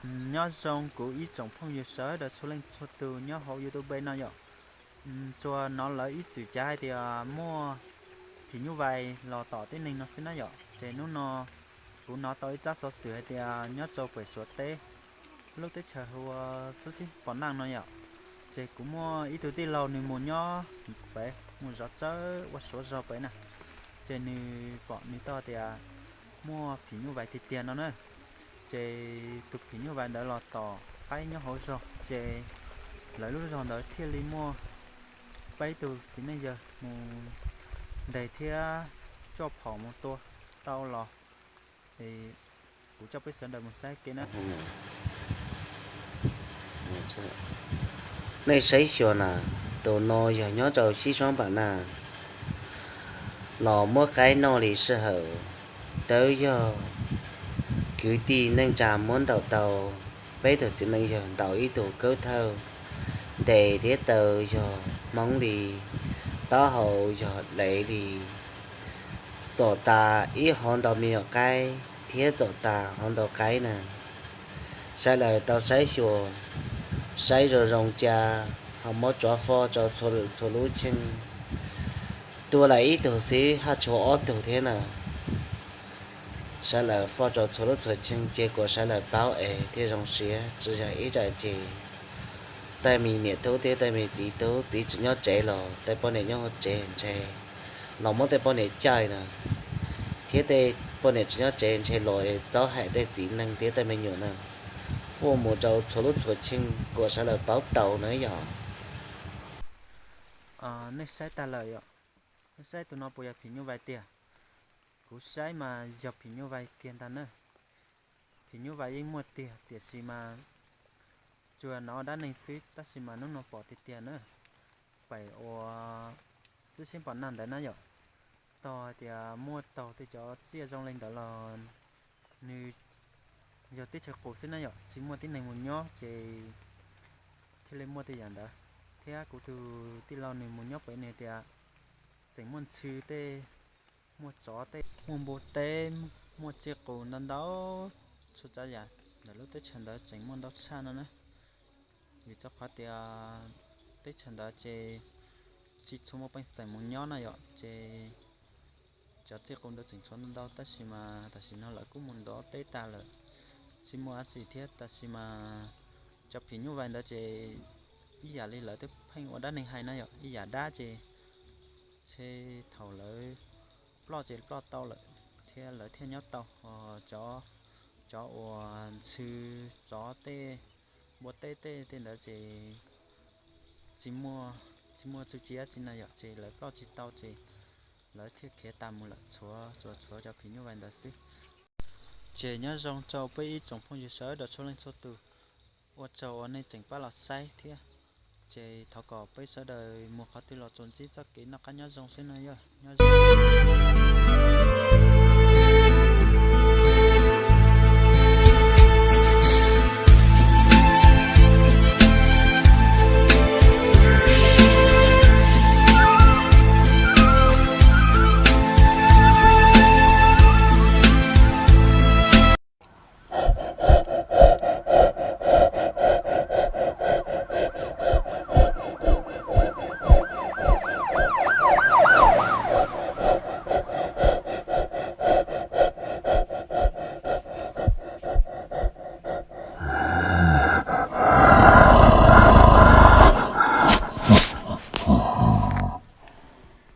Nyob zoo kuv ib tsoom phooj ywg sawv daws txhua leej txhua tus nyob hauv YouTube no yom. Tsuas hnov lawv ib txwm cav hais tias muaj phim nyuj vais los tom tib neeg no xwb na yom. Ces hnub no kuv hnov tau ib tsab xov xwm hais tias nyob rau pem Suav teb, lub teb chaws hu ua Xwb Sib Pom Naj no yom. Ces kuv muaj ib tug tij laug nws mus nyob pem, mus zov tsawb ua Suav zog pem na. Ces nws pom nws tau tias muaj phim nyuj vais tiag tiag no na. Ces tus phim nyuj vais ntawd los tom qaib nyob hauv zog, ces lawv lub zog ntawd thiaj li muaj peb tug txiv neej yawg mus ntes thiab coj phom mus tua tau los. Kuv coj peb sawv daws mus saib kev na. Nej saib xyuas na, tus no yog nyob rau Xib Suab Npam Naj los muab qaib noj li sij hawm, twb yog kwv tij neej tsa muab ntaus tau, peb tug txiv neej yawg ntaus ib tug kawb thawj, ntes thiab taw yog hmoob li, taub hau yog dev li, txom tas ib hov ntau me nyuam qaib thiab txom tas hov ntau qaib na. Sawv daws tau saib xyuas, saib zoo zoo cia, ho muab tsov foj rau txhua lub txhua lub cheej. Tua lawm ib tug xwb haj tshuav ob tug thiab na. Sawv daws foj rau txhua lub txhua cheej ces kom sawv daws paub es thiaj zoo siab, tsis yog ib tsam ces tej me niam tub thiab tej me txiv tub, txiv tsis nyob tsev los tej poj niam nyob hauv tsev ntshe los muab tej poj niam caij na, thiab tej poj niam tsis nyob tsev ntshe los txob hais tej txiv neej thiab tej me nyuam na. Foj mus rau txhua lub txhua cheej kom sawv daws paub tau na yom. Nej saib tag lawm yom, nej saib tus no puas yog phim nyuj vais tiag? Kuv saib mas yog phim nyuj vais kiag ntag na. Phim nyuj vais yeej muaj tiag tiam sis mas tsuas hnov dab neeg xwb, tab sis mas hnub no pom tiag tiag na. Pem uas Xwb Sib Pom Naj ntawd na yom, tau hais tias muaj taug tej cov tsiaj zoo li ntawd los nws yog teb chaws qus xwb na yom, tsis muaj tib neeg mus nyob ces thiaj li muaj tej yam ntawd. Thiab kuv tus tij laug nws mus nyob pem nws tias tseem muaj ntxhw tej, muaj tsov tej, muaj npua teb, muaj tsiaj qus ntau ntau, txhua tsav yam ntawm lub teb chaws ntawd tseem muaj ntau tshaj no na. Vim rau qhov tias teb chaws ntawd ces tsis tshua muaj pej xeem mus nyob na yom, ces cov tsiaj qus ntawd tseem tshuav ntau ntau, tab sis mas tam sim no lawv kuj mus ntov teb tag lawm, tsis muaj dab tsi thiab. Tab sis mas cov phim nyuj vais ntawd ces ib yam li lawv twb pheej ua dab neeg hais na yom, ib yam dab ces ntshe thaum lawv ploj ces ploj tau lawm thiab lawv thiaj nyob tau. Ho cov, cov uas ntxhw, tsov tej, npua teb tej, tej ntawd ces tsis muaj, tsis muaj txuj ci dab tsi na yom, ces lawv ploj tsis tau ces lawv thiaj khiav tas mus lawm, tsuas, tsuas tshuav cov phim nyuj vais ntawd xwb. Ces nyob zoo rau peb ib tsoom phooj ywg sawv daws txhua leej txhua tus, ua tsaug uas nej tseem pab los saib thiab. Ces thov kom peb sawv daws mus qhov twg los tsuas ntsib txoj kev noj qab nyob zoo xwb no yog nyob zoo.